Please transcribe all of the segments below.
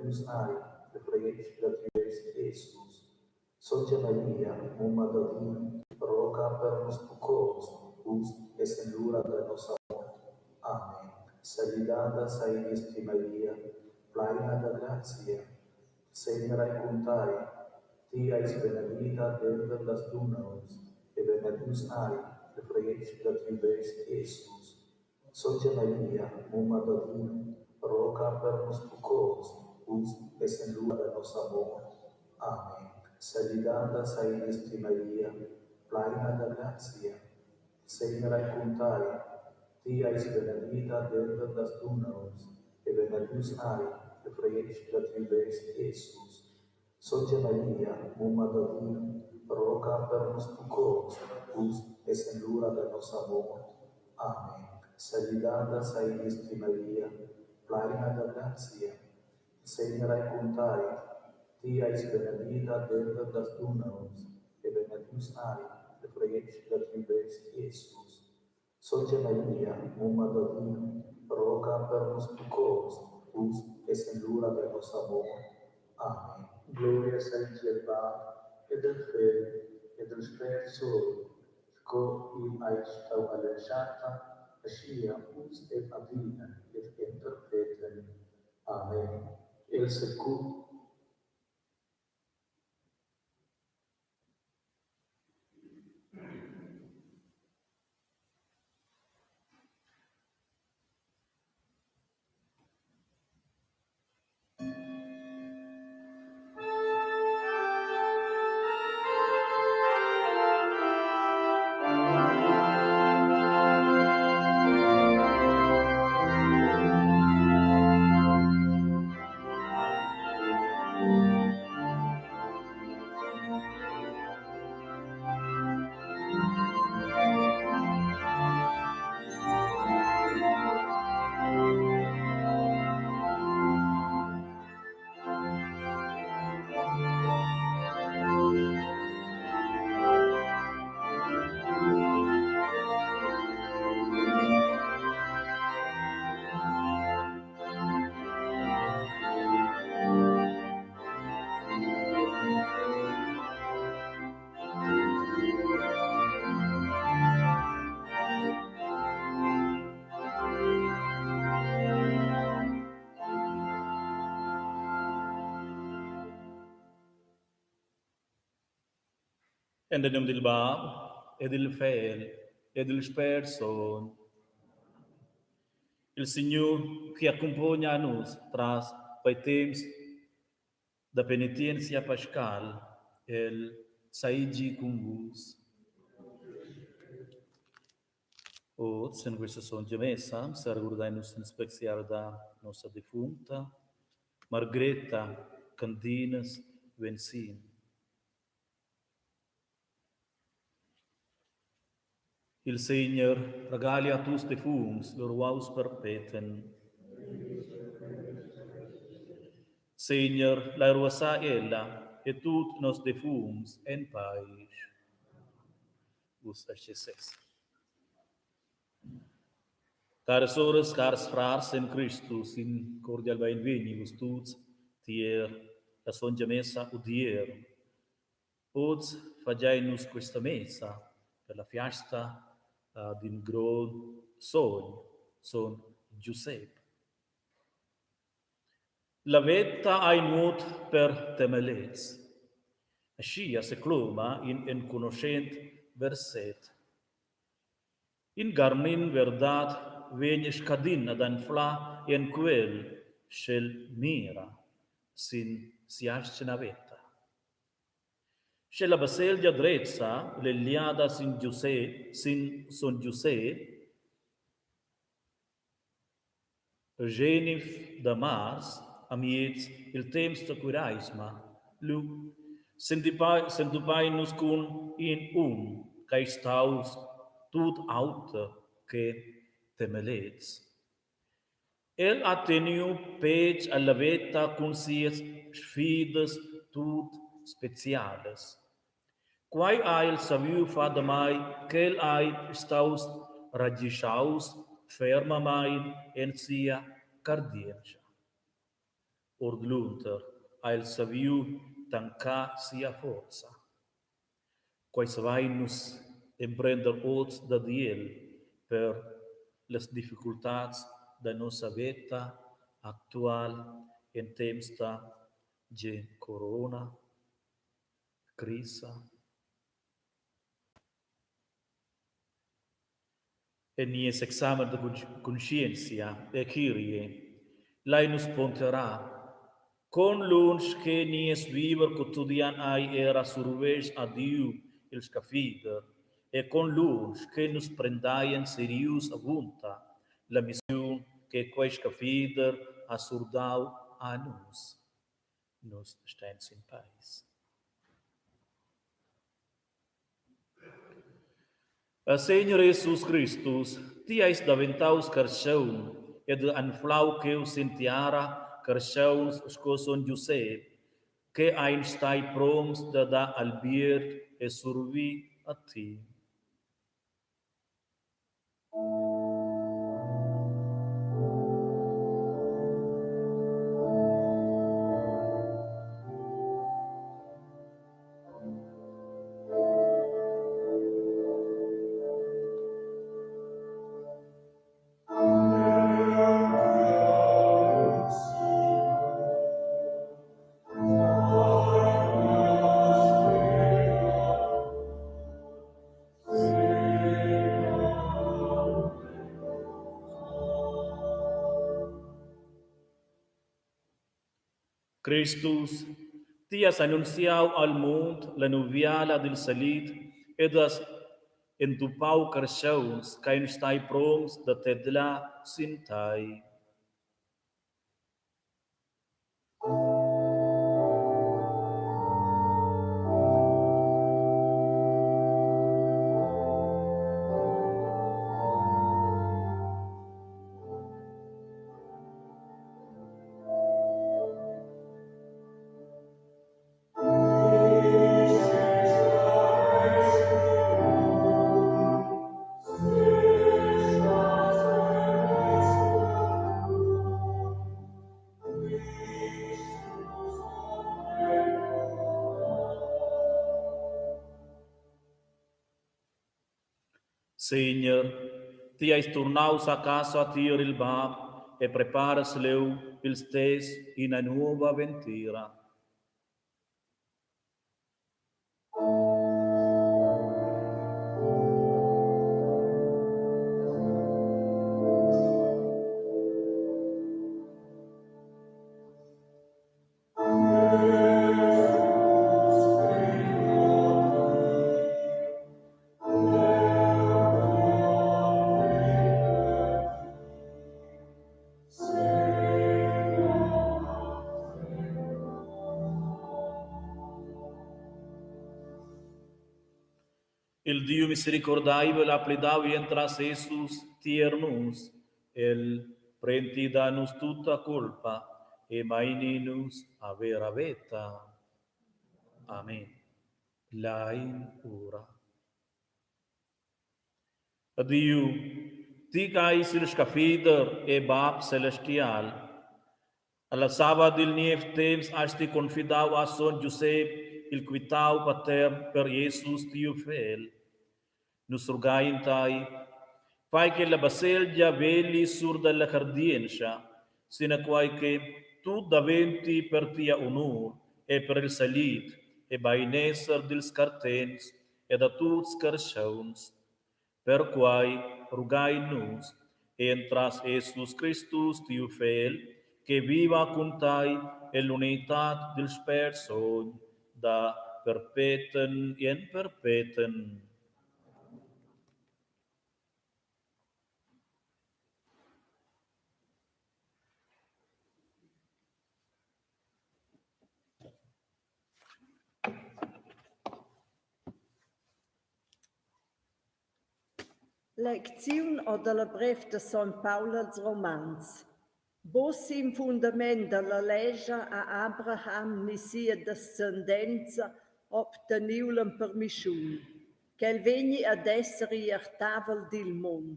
benedius ei il fretg da tiu vest Jesus. Sontga Maria, mumma da Diu, roga per nus pucconts, uss e sen l'ura da nossa mort. Amen. Salidada seigies ti Maria, pleina da grazia, il Segner ei cun tei. Ti eis benedida denter las dunnauns, e benedius ei il fretg da tiu vest Jesus. Sontga Maria, mumma da Diu, roga per nus pucconts, uss e sen l'ura da nossa mort. Amen. Salidada seigies ti Maria, pleina da grazia, il Segner ei cun tei. Ti eis benedida denter las dunnauns, e benedius ei il fretg da tiu vest Jesus. Sontga Maria, mumma da Diu, roga per nus pucconts, uss e sen l'ura da nossa mort. Amen. Salidada seigies ti Maria, pleina da grazia, il Segner ei cun tei. Ti eis benedida denter las dunnauns, e benedius ei il fretg da tiu vest Jesus. Sontga Maria, mumma da Diu, roga per nus pucconts, uss e sen l'ura da nossa mort. Amen. Gloria seigi al Bab ed al Fegl ed al Spert Sogn, sco igl ei stau all'entschatta, aschia uss ed adina ed en perpeten. Amen. El secund En il num dil Bab e dil Fegl e dil Spert Sogn. Il Signur che accumpogna a nus tras quei temps da penitenzia pascal, el seigi cun vus. Oz en questa sontga messa seregurdein nus en special da nossa defuncta Margreta Candinas Venzin. Il Segner regali a tuts defuncts lur ruaus perpeten. Segner, lai ruassar ella e tut nos defuncts en paisch. Vus aschi Caras soras, cars frars en Cristus, in cordial beinvegni vus tuts tier la sontga messa odier. Oz fagein nus questa messa per la fiasta d'in grond sogn, sogn Giusep. La veta ei nuot per temelets. Aschia secloma in enconuschent verset. In garnin verdad vegn scadin ad anflar en quel, sch'el mira sin si'atgna veta. Sche la baselgia drezza l'egliada sin Giusep, sin son Giusep, Genif da mars amiez il temps da cureisma, lu s'entupein nus cun in um ch'ei staus tut auter che temelets. El ha teniu petg alla veta cun sias sfidas tut specialas. Quei ha el saviu far damai ch'el ei staus ragischaus fermamein en sia cardientscha. Ordlunder ha el saviu tancar sia forza. Quei savein nus emprender oz dad el per las difficultads da nossa veta actual en temps da corona crisa. En nies examen da cunscienzia e Kyrie lein nus ponderar con lunsch che nies viver quotidian ei era survetsch a Diu, il Scaffider, e con lunsch che nus prendeien serius avunda la missiun che quei Scaffider ha surdau a nus. Nus stein sin peis. Segner Jesus Cristus, ti eis daventaus carschaun ed anflau cheu sin tiara carschauns sco sogn Giusep, che ein stai promts da dar albiert e survir a ti. Cristus, ti has annunziau al mund la nuviala dil salit ed has entupau carschauns ch'ein stai promts da tedlar sin tei. Segner, ti eis turnaus a casa tier il bab e preparas leu ils tes ina nova ventira. Il Diu misericordaivel ha plidau entras Jesus tier nus. El prendi da nus tutta culpa e meini nus a vera veta. Amen. Lein ura. Diu, ti ch'eis il scaffider e bab celestial, alla sava dil niev temps has ti confidau a sogn Giusep il quitau patern per Jesus tiu fegl. Nus rugain tei, fai che la baselgia vegli sur dalla cardientscha, sinaquai che tut daventi per tia honur e per il salit e beinesser dils cartents e da tuts carschauns. Perquai rugain nus entras Jesus Cristus, tiu Fegl, che viva cun tai ell'unitad dil Spert Sogn da perpeten en perpeten. Lecziun or dalla brev da sogn Paul als Romans. Buc sin fundament dalla lescha ha Abraham ni sia descendenza obteniu l'empermischun, ch'el vegni ad esser igl ertavel dil mund,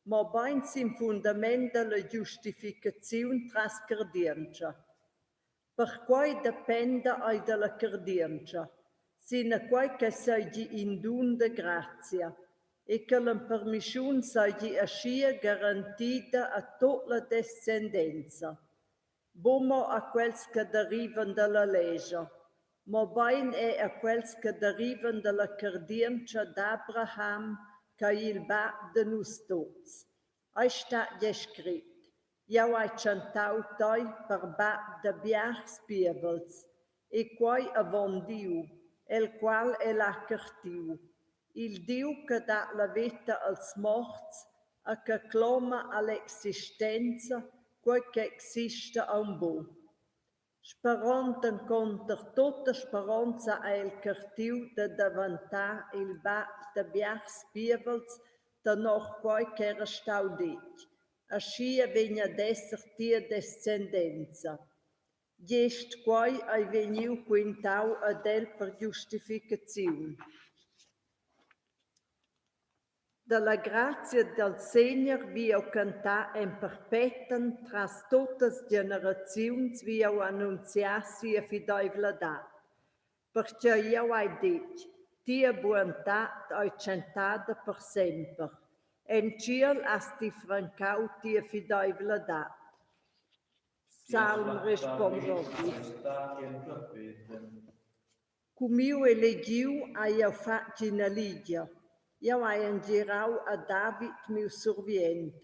mobein sin fundament dalla giustificaziun tras cardientscha. Perquei dependa ei dalla cardientscha, sinaquei ch'ei seigi in dun da grazia e che l'empermischun seigi aschia garantida a tut la descendenza, buca mo a quels che derivan dalla lescha, mobein era a quels che derivan dalla cardientscha d'Abraham ch'ei il bab da nus tuts. Ei stat gie scret: Jeu hai tschentau tei per bab da biars pievels, e quei avon Diu, el qual el ha cartiu, il Diu che dat la veta als morts e che cloma all'existenza quei ch'exista aunc buc. Sperond encunter tutta speronza ha el cartiu da daventar il bab da biars pievels tenor quei ch'era stau detg. Aschia vegn ad esser tia descendenza. Gest quei ei vegniu quintau ad el per giustificaziun. Dalla grazia dal Segner vi jeu cantar en perpeten, tras tuttas generaziuns vi jeu annunziar sia fideivladad. Pertgei jeu hai detg, tia buontad ei tschentada per semper. En tschiel has ti francau tia fideivladad. Psalm responsoric. Cun miu elegiu hai jeu fatg ina ligia. Jeu hai engirau a David, miu survient.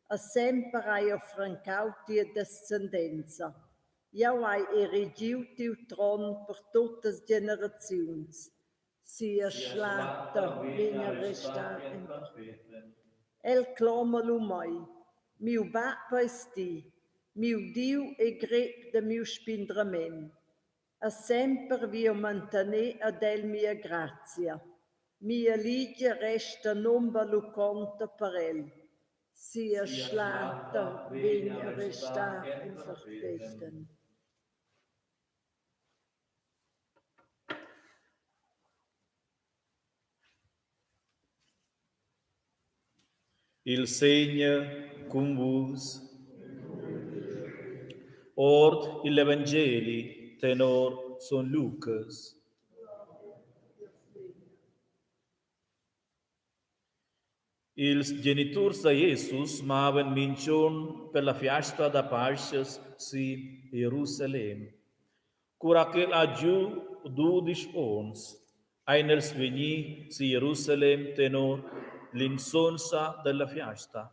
E semper hai jeu francau tia descendenza. Jeu hai erigiu tiu tron per tuttas generaziuns. Sia schlatta vegn a restar en perpeten. El cloma lu mei: Miu bab eis ti, miu Diu e grep da miu spindrament. E semper vi jeu mantener ad el mia grazia. Mia ligia resta nunballuconta per el. Sia schlatta vegn a restar en perpeten. Il Segner cun vus. Ord igl evangeli tenor son Lucas. Ils geniturs da Jesus mavan mintg'onn per la fiasta da Paschas si Jerusalem. Cura ch'el ha giu dudisch onns, ein els vegni si Jerusalem tenor l'insonza dalla fiasta.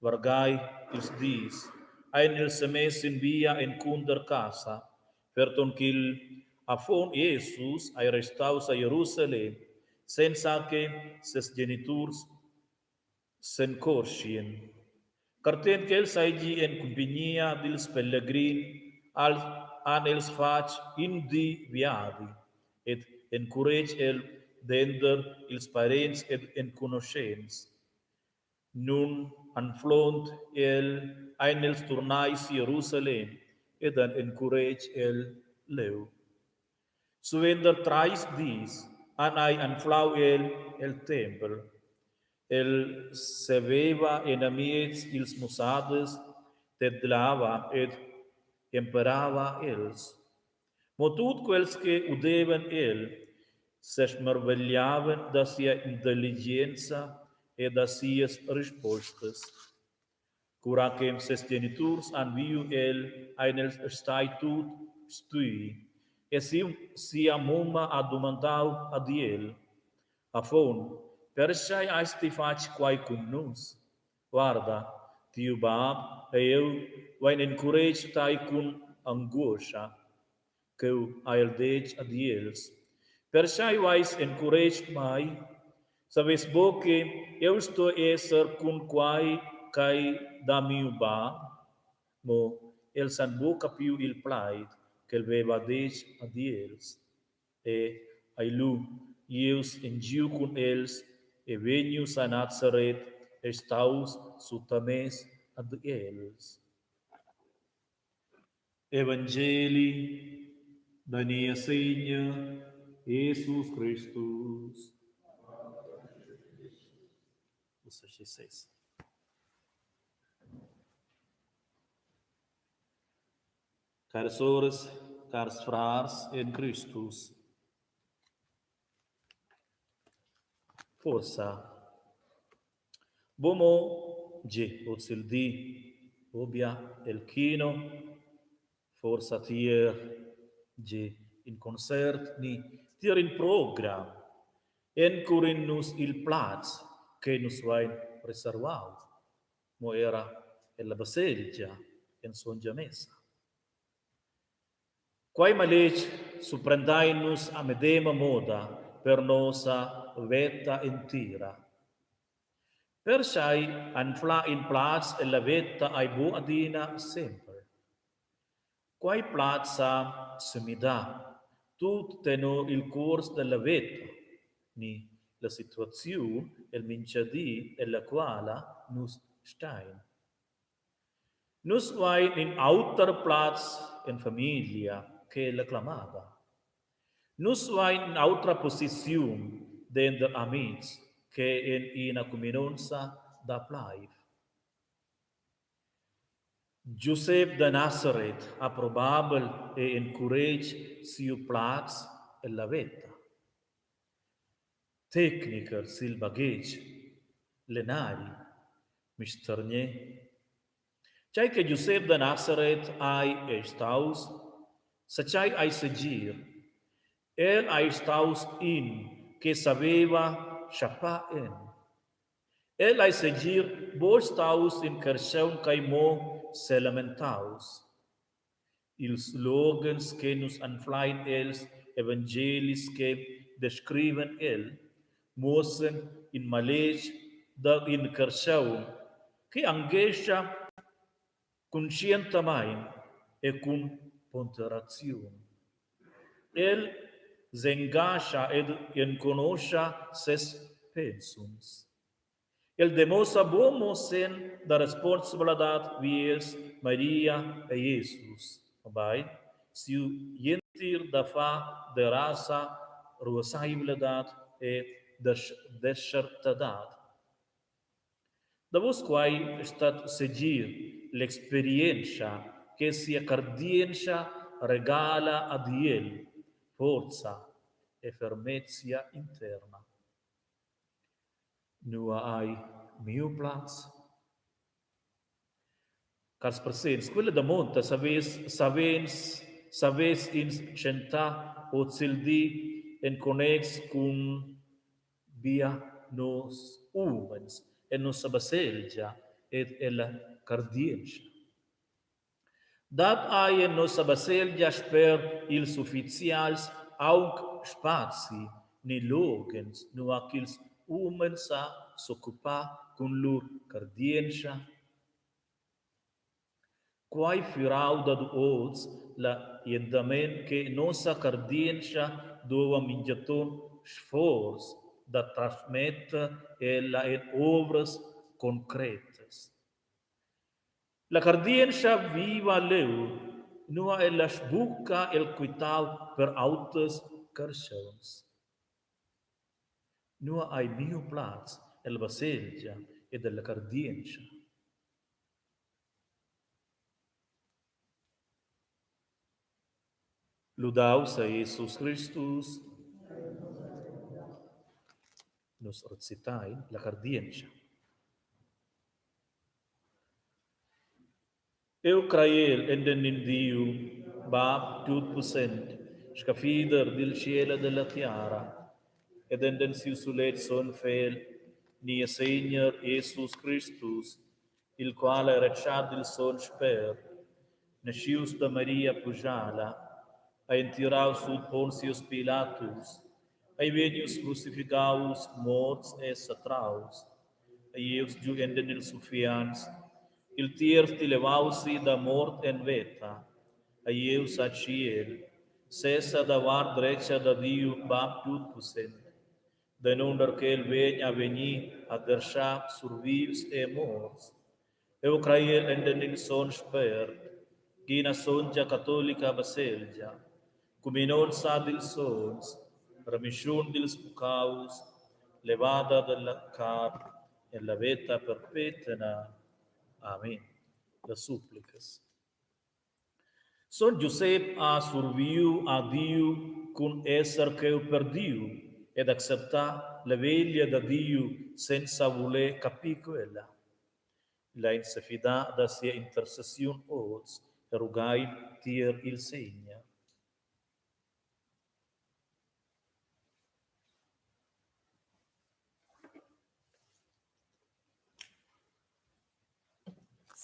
Vargai ils dis, ein els semess sin via encunter casa, ferton ch'igl affon Jesus ei restaus a Jerusalem, senza che ses geniturs s'encorschien. Cartend ch'el seigi en cumpignia dils pelegrins, han els fatg in di viadi ed encuretg el denter ils parents ed enconuschents. Nun anflond el, ein els turnai si Jerusalem ed han encuretg el leu. Suenter treis dis han ei anflau el el tempel. El seveva enamiez ils mussaders, tedlava ed emperava els. Mo tut quels che udevan el sesmarvegliavan da sia intelligenza e da sias rispostas. Cura che ses geniturs han viu el, ein els stai tut stui e siu sia mumma ha dumandau ad el: Affon, pertgei has ti fatg quei cun nus? Guarda, tiu bab e jeu vein encuretg tei cun anguoscha. Cheu ha el detg ad els: Pertgei veis encuretg mei? Saveis buc che jeu stoi esser cun quei ch'ei da miu bab? Mo els han buc capiu il plaid ch'el veva detg ad els. E ei lu ius engiu cun els e vegnius a Nazaret e staus suttamess ad els. Evangeli da Niessegner Jesus Cristus. Ussa schi ses. Caras soras, cars frars en Cristus. Forsa buc mo gi ozildi, buca el kino, forsa tier gi in concert ni tier in program encurin nus il plaz che nus vein reservau, mo era ella baselgia en sontga messa. Quei maletg surprendein nus a medema moda per nossa veta entira. Perschei anflar in plaz ella veta ei buc adina sempel. Quei plaz sa semidar tut tenor il cuors dalla veta ni la situaziun el mintgadi ella quala nus stein. Nus vein in auter plaz en famiglia che la clamada. Nus vein in'autra posiziun denter amitgs che en ina cuminonza da pleiv. Giusep da Nazaret ha probabel è encuretg siu plaz ella veta. Tecnicher sil baghetg, lennari, mistergner. Tgei che Giusep da Nazaret ei ei staus, sa tgei ei segir. El ei staus in che saveva tschappar en. El ei segir buc staus in carstgaun ch'ei mo selamentaus. Ils loghens che nus anflein els evangelis che descrivan el, muossan in maletg dad in carstgaun che engascha cunscientamein e cun ponderaziun. El s'engascha ed enconuscha ses pensums. El demuossa buc mo senn da responsabladad viers Maria e Jesus, mobein siu gl'entir da far derasa ruasseivladad e derschertadad. Davos quei stat segir l'experientscha che sia cardientscha regala ad el forza e fermezia interna. Nua ei miu plaz? Cars presents, quella damonda savess savens savess ins tschentar ozildi en connex cun bia nos umens en nossa baselgia ed ella cardientscha. Dat ei en nossa baselgia sper ils ufficials aunc spazi ni loghens nua ch'ils umens sa s'occupar cun lur cardientscha? Quei fürau dad oz la endament che nossa cardientscha dova mintgaton sforz da transmetter ella en ovras concretas. La cardientscha viva leu, nua ella sbucca el quitau per auters carstgauns. Nua ei miu plaz ella baselgia ed ella cardientscha? Ludaus ei Jesus Cristus. Nus recitain la cardientscha. Eu crajel enten in Diu, Bab tutpussent, scaffider dil tschiel e della tiara, ed enten siu sulet sogn Fegl, nies Segner Jesus Cristus, il qual ei retschat dil Sogn Spert, naschius da Maria Pujala, ei entiraus sut Pontius Pilatus, ei vegnius crucificaus, morts e satraus, ei ius giu enten ils uffians, il tierz di levaus si da mort en veta, ei ius a tschiel, sesa da vart dretga da Diu Bab tutpussent, danunder ch'el vegn a vegnir a derschar sur vivs e morts. Eu craiel enten il Sogn Spert, ina sontga catolica baselgia, cuminonza dils sogns, remischun dils puccaus, levada dalla carn e la veta perpetna. Amen. Las supplicas. Sogn Giusep ha surviu a Diu cun esser cheu per Diu ed acceptar la veglia da Diu senza vuler capir quella. Lein sefidar da sia intercessiun oz e rugain tier il Segner.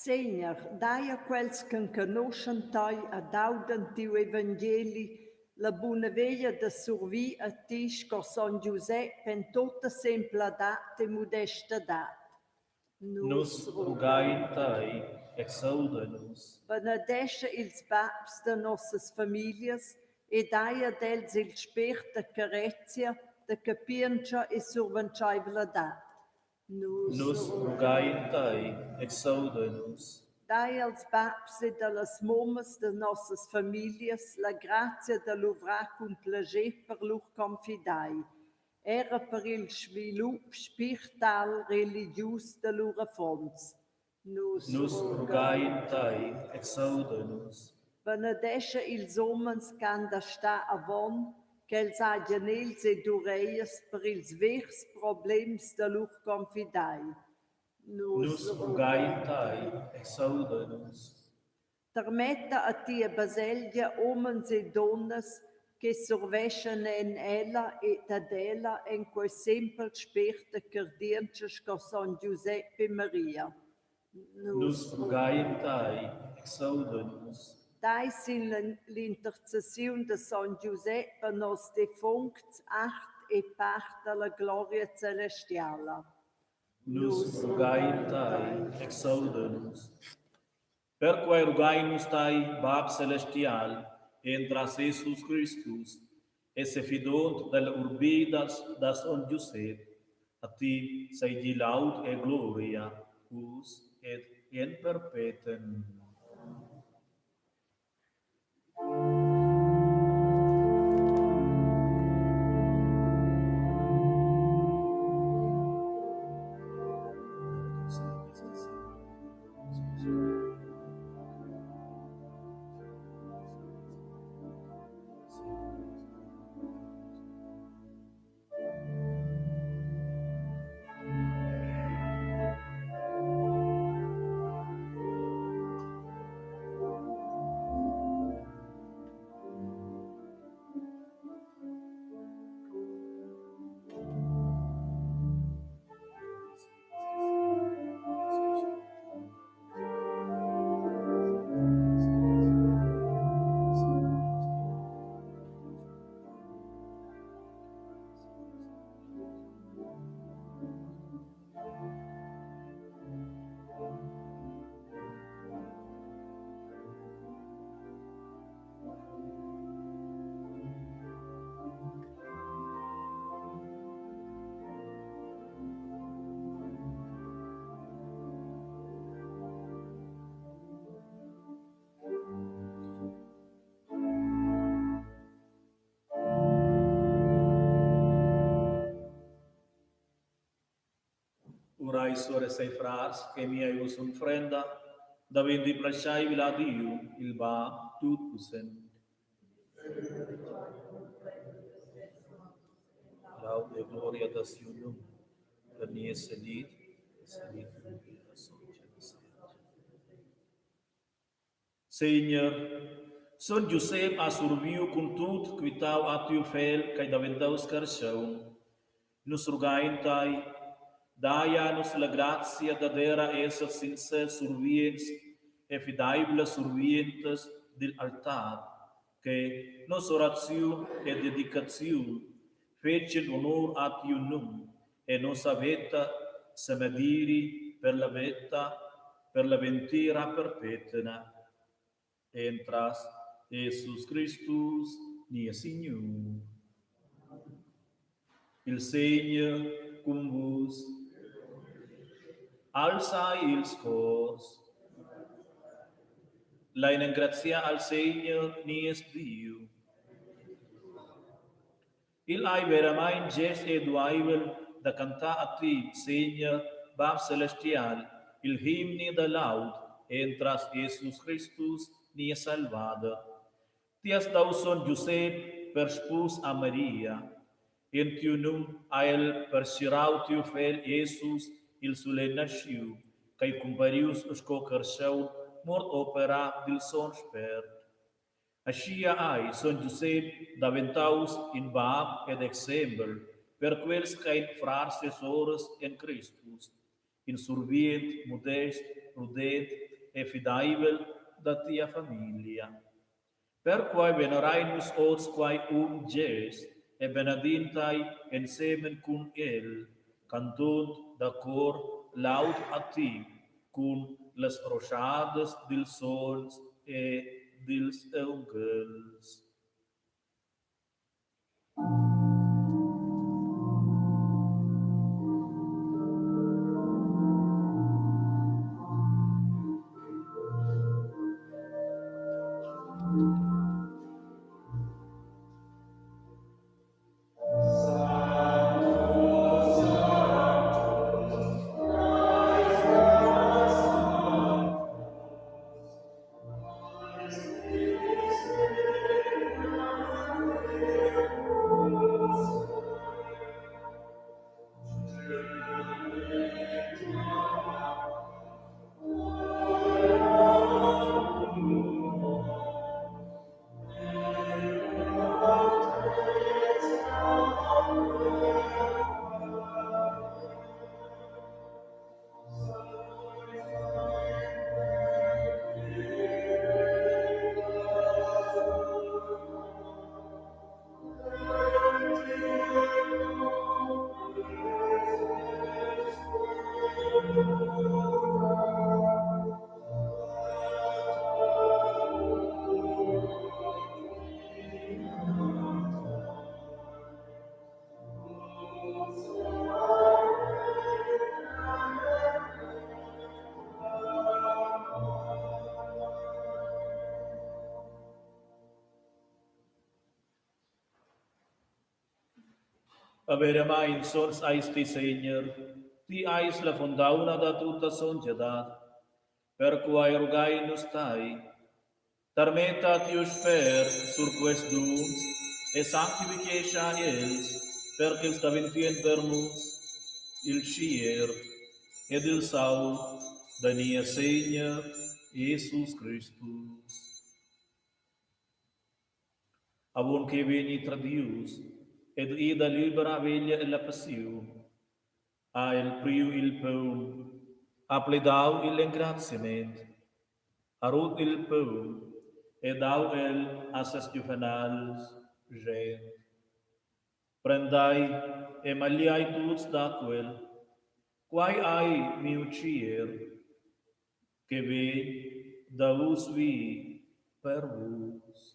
Segner, dai a quels ch'enconuschan tei ed audan tiu evangeli la bunaveglia da survir a ti sco sogn Giusep en tutta sempladad e mudestadad. Nus rugain tei, exauda nus. Benedescha ils babs da nossas famiglias e dai ad els il spért da carezia, da capientscha e surventscheivladad. Nus rugain tei, exauda nus. Dai als babs ed allas mummas da nossas famiglias la grazia da luvrar cun plascher per lur confidai, era per il svilup spirtal religius da lur affons. Nus rugain tei, exauda nus. Benedescha ils umens ch'han da star avon, ch'els hagien egls ed ureglias per ils vers problems da lur confidai. Nus rugain tei, exauda nus. Tarmetta a tia baselgia umens e dunnas che surveschan en ella ed ad ella en quei sempel spért da cardientscha sco sogn Giusep e Maria. Nus rugain tei, exauda nus. Dai sin l'intercessiun da sogn Giusep a nos defuncts art e part dalla gloria celestiala. Nus rugain tei, exauda nus. Perquei rugain nus tei, Bab celestial, entras Jesus Cristus e sefidond dalla urbida da sogn Giusep, a ti seigi laud e gloria, uss ed en perpeten. Urai soras e frars che mia vus unfrenda davendi plascheivel a Diu, il Bab tutpussent. Laud e gloria da siu num, per nies salit e salit della sontga Baselgia. Segner, sogn Giusep ha surviu cun tut quitau a tiu fegl ch'ei daventaus carschaun. Nus rugain tei, dai a nus la grazia dad era esser sincers survients e fideivlas survientas digl altar, che noss'oraziun e dedicaziun fetschien honur a tiu num e nossa veta semediri per la veta, per la ventira perpetna. Entras Jesus Cristus, nies Signur. Il Segner cun vus. Alzai ils cors. Lein engraziar al Segner nies Diu. Igl ei veramein gest e dueivel da cantar a ti, Segner, Bab celestial, il himni da laud entras Jesus Cristus, nies Salvader. Ti has dau sogn Giusep per spus a Maria. En tiu num ha el pertgirau tiu fegl Jesus, il sulet naschiu, ch'ei cumparius sco carstgaun muort opera dil Sogn Spert. Aschia ei sogn Giusep daventaus in bab ed exempel per quels ch'ein frars e soras en Cristus, in survient mudest, prudent e fideivel da tia famiglia. Perquei venerein nus oz quei um gest e benedin tei ensemen cun el, cantond da cor laud a ti cun las roschadas dils sogns e dils aunghels. Veramaing sogns ais ti, Segner, ti ais la funtauna da tutta sontgadad. Perquai rugain nus tai, Tarmetta tiu Spert sur quests duns e sanctifichescha els, per ch'els daventien per nus il tschier ed il saung da nies Segner Jesus Cristus. Avon che vegni tradius ed ida libra veglia ella passiun, ha el priu il paun, ha plidau igl engraziament, ha rut il paun e dau el a ses giuvenals, schend: Prendai e magliai tuts da quel, quai ei miu tschier che vegn da vus vi per vus.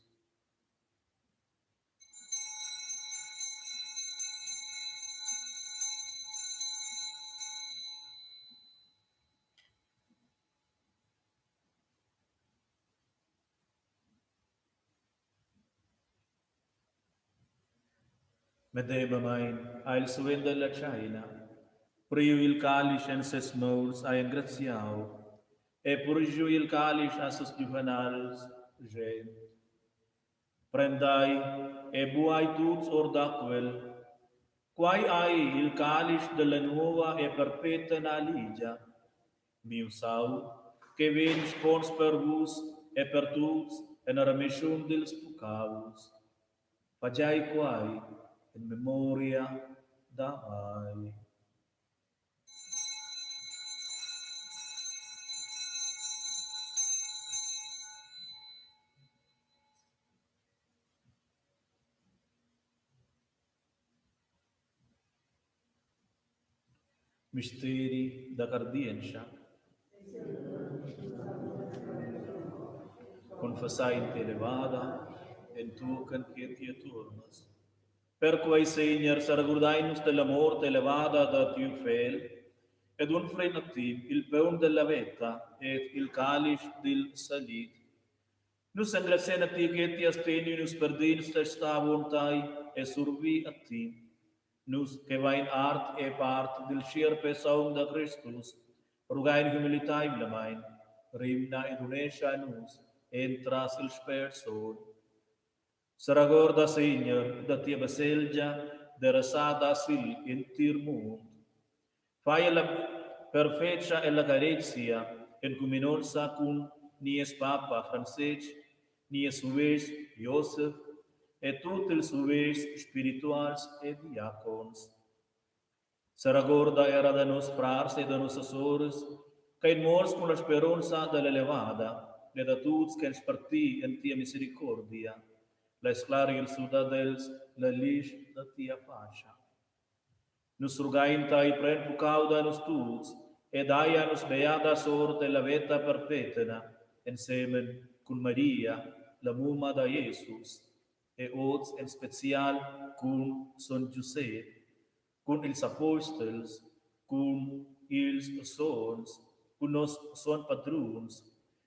Medemamein ha el suvent dalla tscheina priu il calisch en ses mauns, ha engraziau e purschiu il calisch a ses giuvenals, schend: Prendai e buai tuts or da quel. Quai ei il calisch dalla nova e perpetna ligia. Miu saung che vegn spons per vus e per tuts en remischun dils puccaus. Fagiai quai en memoria da mei. Misteri da cardientscha. Confessai elevada entochen che ti tuornas. Perquei, Segner, seregurdein nus della mort elevada da tiu Fegl ed unfrein a ti il paun della veta ed il calisch dil salit. Nus engraziein a ti che ti has teniu nus per dins da star avon tei e survir a ti. Nus che vein art e part dil tgierp e saung da Cristus, rugain humiliteivlamein, rimna ed unescha nus. entras il Spert Sogn. Seregorda, Segner, da tia baselgia derasada sigl entir mund. Fai ella perfetga ella carezia en cuminonza cun nies papa Francestg, nies uvestg Josef e tut ils uvestgs spirituals e diacons. Seregorda era da nos frars e da nossas soras ch'ein morts cun la speronza dalla levada e da tuts ch'ein sparti en tia misericordia. Lai sclarir sur dad els la glisch da tia fatscha. Nus rugain tei, pren puccau da nus tuts e dai a nus beada sort ella veta perpetna ensemen cun Maria, la mumma da Jesus, e oz en special cun sogn Giusep, cun ils apostels, cun ils sogns, cun nos sogn patruns,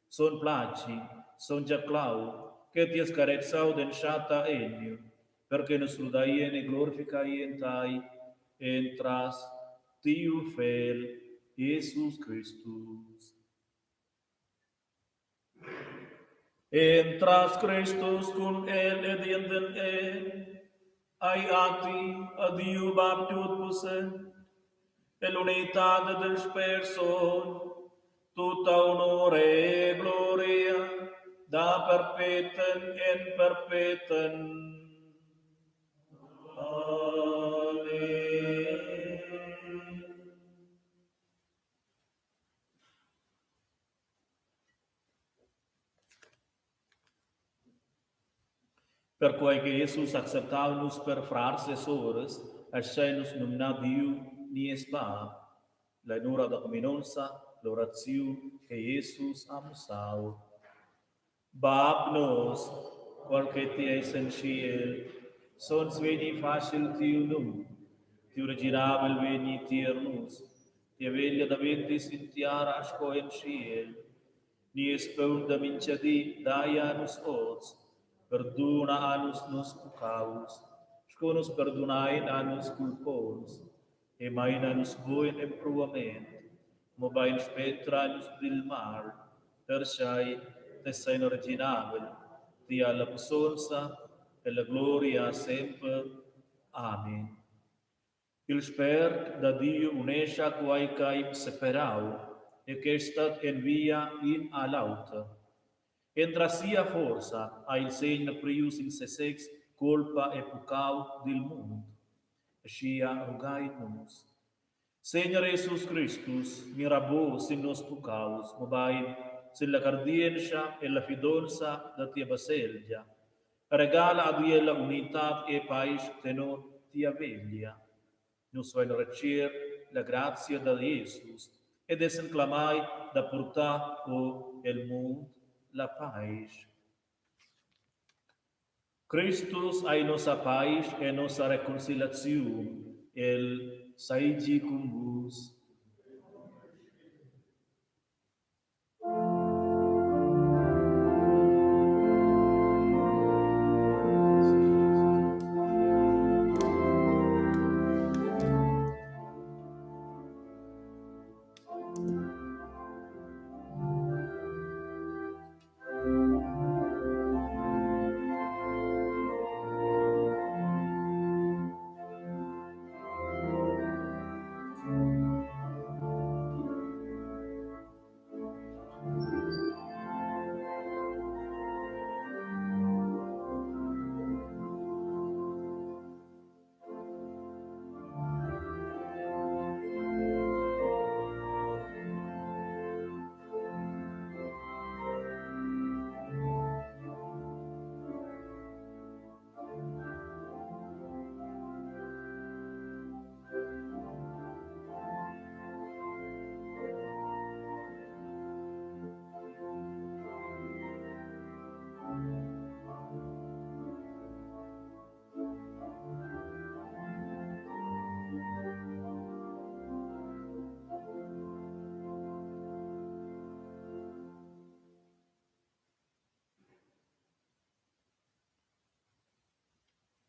sogn Placi, sogn Giaclau, che ti has carezau d'entschatta enneu, per che nus ludaien e glorificaien tai entras tiu Fegl Jesus Cristus. Entras Cristus cun el ed enten el, ei a ti, a Diu Bab tutpussent, ell'unitad dil Spert Sogn, tutta honur e gloria da perpeten en perpeten. Amen. Perquai che Jesus acceptau nus per frars e soras, aschein nus numnar Diu nies Bab. La in'ura da cuminonza, l'oraziun che Jesus ha mussau. Bab nos, qual che ti eis en tschiel, sogns vegni facil tiu num, tiu reginavel vegni tier nus, tia veglia daventi sin tiara sco en tschiel. Nies paun da mintgadi dai a nus oz, perduna a nus nos puccaus, sco nus perdunein a nos culponts, e meina nus buc en empruament, mobein spetra nus dil mal, pertgei tes ein reginavel, ti ha la pussonza e la gloria semper. Amen. Il Spert da Diu unescha quei ch'ei separau e che stat en via in a l'auter. Entras sia forza ha il Segner priu sin sesez cuolpa e puccau dil mund. Aschia rugain nus. Segner Jesus Cristus, mira buc sin nos puccaus, mobein sin la cardientscha e la fidonza da tia baselgia. Regala ad ella unitad e paisch tenor tia veglia. Nus vein retschiert la grazia da Jesus ed essan clamai da purtar o el mund la paisch. Cristus ei nossa paisch e nossa reconciliaziun, el seigi cun vus.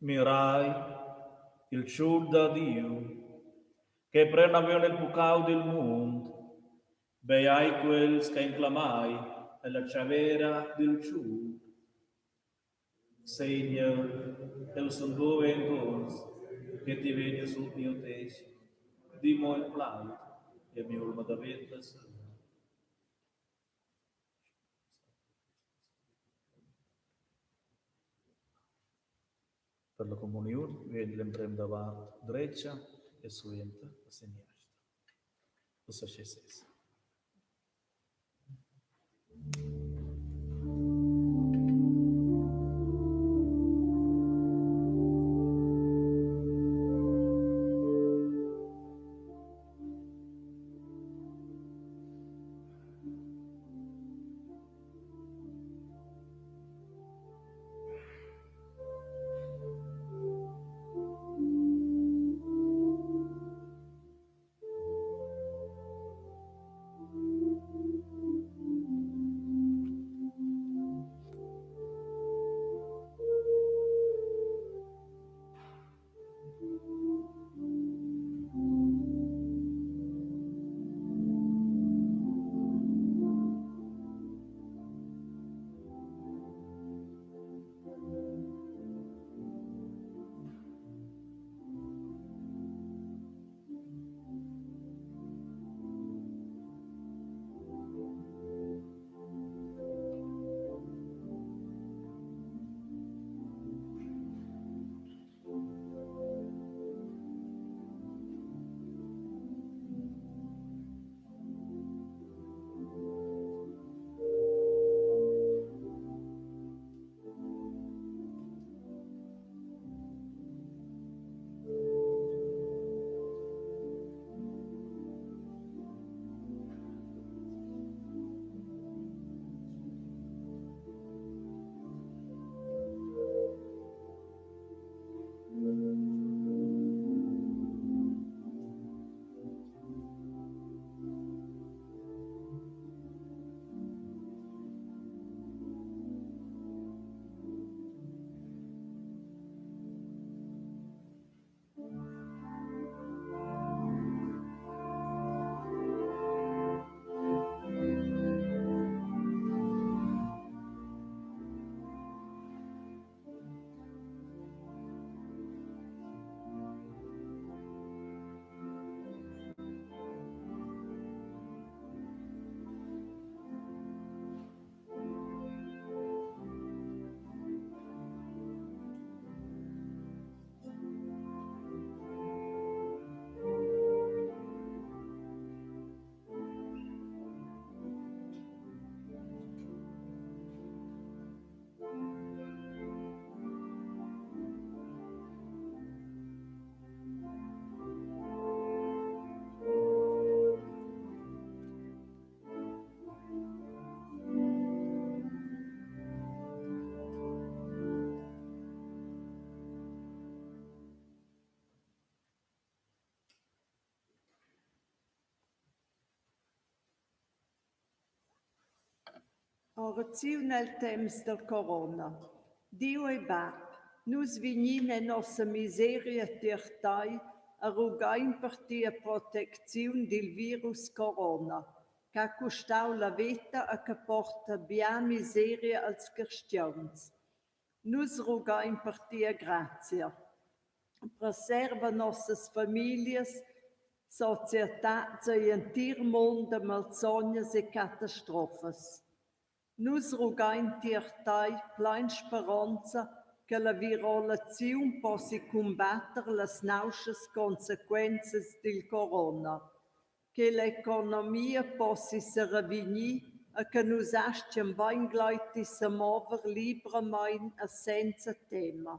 Mirai, il tschut da Diu, che pren avon il puccau dil mund, beai quels ch'ein clamai ella tschavera dil tschuc. Segner, jeu sun buc enconts che ti vegnies sut miu tetg. Di mo in plaid e mi'olma daventa sauna. Per la communiun vegn l'emprem da vart dretga e suenter da seniastra. Ussa sche sesa. Oraziun el temps dal corona. Diu e Bab, nus vegnin en nossa miseria tier tei e rugain per tia protecziun dil virus corona, che ha custau la veta e che porta bia miseria als carstgauns. Nus rugain per tia grazia. Preserva nossas famiglias, societads egl entir mund da malsognas e catastrofas. Nus rugain tier tei plein speronza che la virolaziun possi cumbatter las nauschas consequenzas dil corona, che l'economia possi serevegnir e che nus astgien beingleiti semover libramein e senza tema.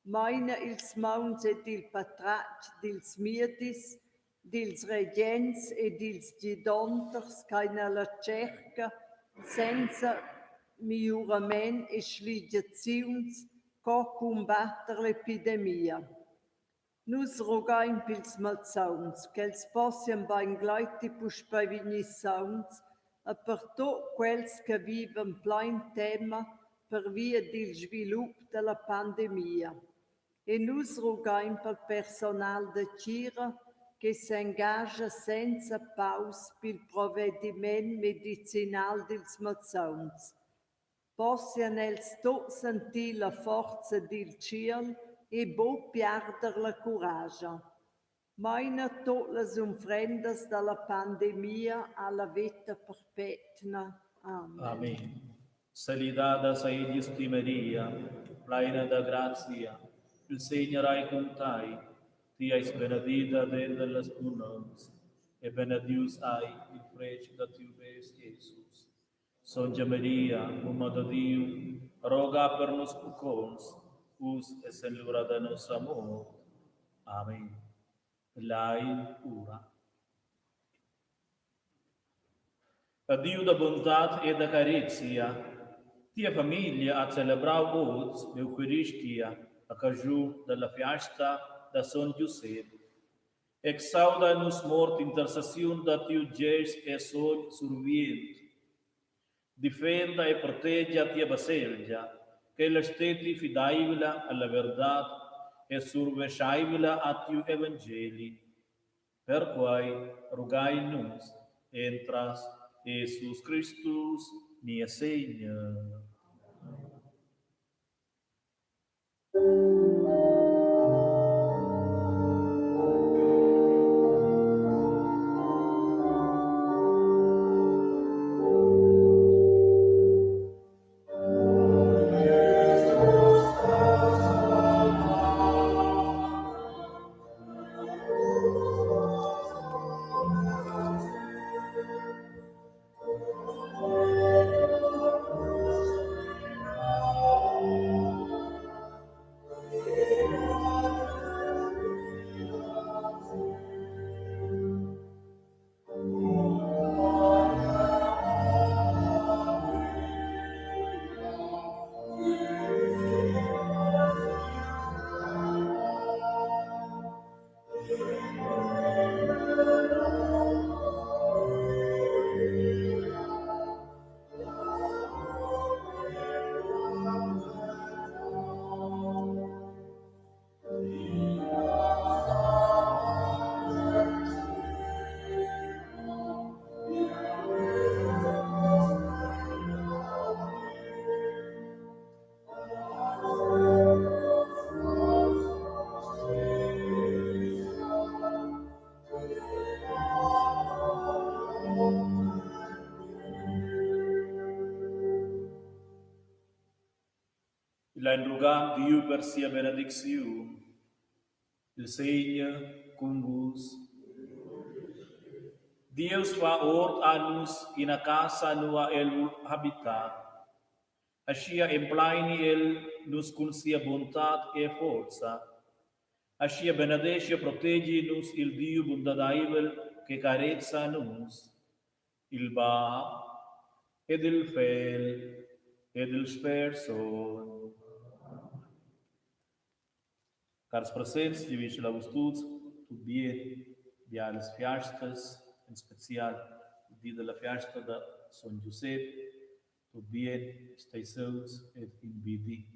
Meina ils mauns ed il patratg dils miedis, dils regents e dils gidonters ch'ein alla tscherca senza migliurament e sligiaziuns co cumbatter l'epidemia. Nus rugain pils malsauns, ch'els possian beingleiti puspei vegnir sauns e per tut quels che vivan plein tema pervia dil svilup dalla pandemia. E nus rugain pel personal da tgira. che s'engascha senza paus pil provediment medicinal dils malsauns. Possian els tuts sentir la forza dil tschiel e buc piarder la curascha. Meina tut las unfrendas dalla pandemia alla veta perpetna. Amen. Amen. Salidada seigies ti Maria, pleina da grazia, il Segner ei cun tei. Ti eis benedida denter las dunnas e benedius ei il fretg da tiu best Jesus. Sontga Maria, mumma da Diu, roga per nus pucconts, uss e sen l'ura da nossa mort. Amen. Lein ura. A Diu da buntad e da carezia, tia famiglia ha celebrau oz l'Eucharistia a caschun dalla fiasta da sogn Giusep. Exauda nus mort intercessiun da tiu gest e sogn survient. Defenda e protegia tia baselgia, ch'ella stetti fideivla alla verdad e surveschaivla a tiu evangeli. Perquai rugain nus entras Jesus Cristus, nies Segner. Lein rugar Diu per sia benedicziun. Il Segner cun vus. Dieus fa ord a nus ina casa nua el vul habitar. Aschia empleini el nus cun sia buontad e forza. Aschia benedeschi e protegi nus il Diu buntadeivel che carezza nus, il Bab ed il Fegl ed il Spert Sogn. Cars presents, giavischel a vus tuts tut bien, bialas fiastas, en special il di dalla fiasta da Sogn Giusep. Tut bien, stei sauns ed in bi di.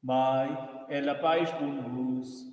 Mai è la paisch cun vus.